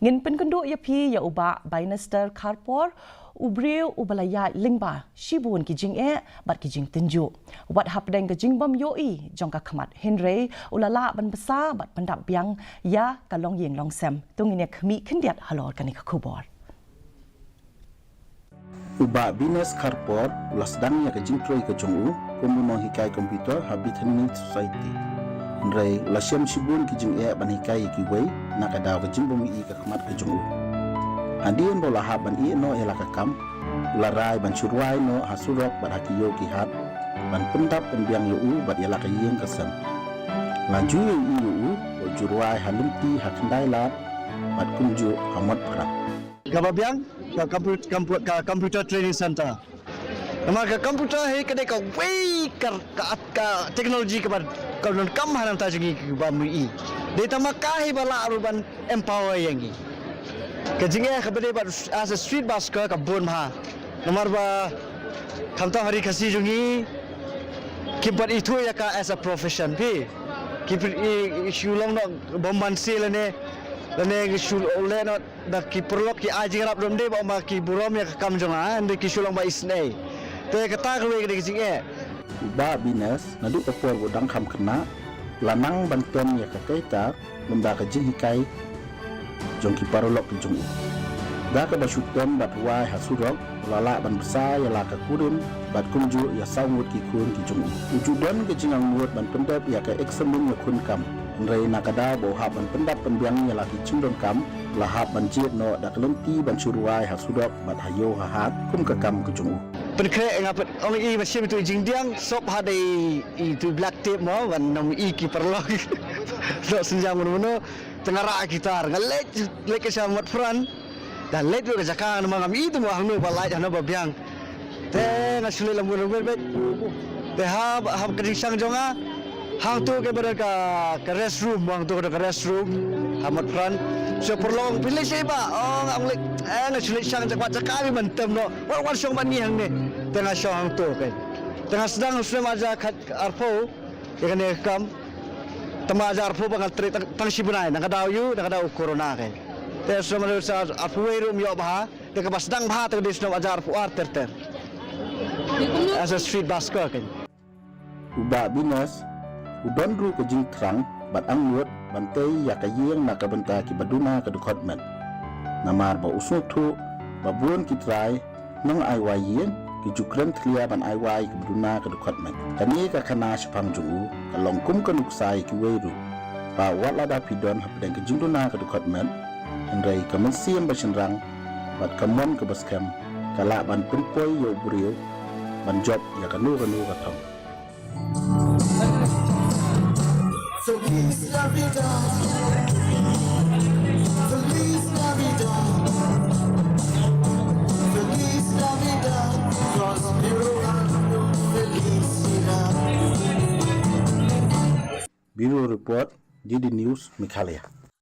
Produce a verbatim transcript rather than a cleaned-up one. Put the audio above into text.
Ngin pynkynduh ïa phi ïa u Bah Binester Kharpor, u briew uba la ïaid lyngba shibun ki jingeh bad ki jingtynjuh. Wat hapdeng ka jingbym ïohi jong ka khmat hynrei u la lah ban bsa bad pyndap biang ïa ka longïing longsem. To ngin ïa khmih khyndiat halor kane ka khubor. U Bah Binester Kharpor u la sdang ïa ka jingtrei ka jong u kum u nonghikai computer ha Bethany Society. Hynrei u la shem shibun ki jingeh ban hikai ïa kiwei na ka daw ka jingbym ïohi ka khmat ka jong u. Hadien ba u la hap ban ïeh noh ïa la ka kam, u la rai ban shu rwai noh ha surok bad ha ki ïew ki hat ban pyndap pynbiang ïa u bad ïa la ka ïing ka sem. La ju ïohi ïa u ba u ju rwai ha lynti ha Khyndailad bad kumjuh ha Motphran. Kaba biang ka compu-, compu-, ka computer training center. Namar ka computer hi ka dei kawei ka, ka, ka technology kaba, ka donkam ha nangta jong ngi kiba ïohi. Dei tang ma ka hi ba lah ruh ban empower ïa ngi. Ka jingeh kaba dei bad as a street busker ka bun bha. Namar ba khamtam ha ri Khasi jong ngi kim pat ithuh ïa ka as a profession phi. Ki phi i, i shu long noh bym banse lane, lane ki shu leh noh da ki paralok ki ai jingïarap, dom dei ba ma ki burom ïa ka kam jong nga, hynrei ki shu long ba isynei. Te kata kawei ka dei ka jingeh. U Bah Binester naduh ka por ba u dang kham khynnah u la nang ban tem ïa ka kaitor lymda ka jinghikai jong ki paralok ki jong u. Da kaba shu tem bad rwai ha surok, u la lah ban bsa ïa la ka kurim bad kumjuh ïa saw ngut ki khun ki jong u. U ju don ka jingangnud ban pyndep ïa ka eksamin ïakhun kam. Hynrei na ka daw ba u hap ban pyndap pynbiang ïa la ki jingdonkam, u la hap ban jied noh da ka lynti ban shu rwai ha surok bad ha ïew ha hat kum ka kam ka jong u. Pynkhreh nga pyn-, ong i ba shim itu i jingdiang, sop ha dei itu i black tape mo, ban ym i ki paralok. Dok synjam mano mano, te nga rah ki tar, nga leit, leit ka sha Motphran. Da leit ruh ka jaka nga, namar ngam i te mo hangno ba lait hangno ba biang. Te nga shu leit lem bun bun bun. Te ha, ha ka jingshang jong nga, hangto ka ba don ka, ka restroom, hangto ka don ka restroom ha Motphran. Shu paralok ong phi leit shaei Bah? Ong nga ong leit, eh, nga shu leit shang jaka, jaka ba man tem noh. Wan, wan shong bad ngi hangne. Te nga shong hangto kein. Te nga sdang ha u snem arhajar khat arphew ïa kane ka kam. Tang ba arhajar arphew ba nga trei tang, tang shi bnai, na ka daw ïa u, na ka daw u corona kein. Te ha u snem arhajar arphew wei ruh ym ïoh bha, te kaba sdang bha te ka dei u snem arhajar arphew ar ter ter. As a street busker kein. U Bah Binester u don ruh ka jingthrang bad angnud ban tei ïa ka ïing na ka bynta kiba duna ka dkhot met. Namar ba u sngewthuh ba bun ki trai nong ai wai ïing ki ju kren thlia ban ai wai kiba duna ka dkhot met. Kane ka khana shaphang jong u ka long kum ka nuksa ïa kiwei ruh ba wat lada phi don hapdeng ka jingduna ka dkhot met, hynrei ka mynsiem ba shynrang bad ka mon kaba skhem ka lah ban pynpoi ïa u briew ban jop ïa kano kano ka thong. Feliz Navidad. Feliz Navidad. Feliz Navidad. Prospero año. Felicidad. Bureau Report, D D News, Meghalaya.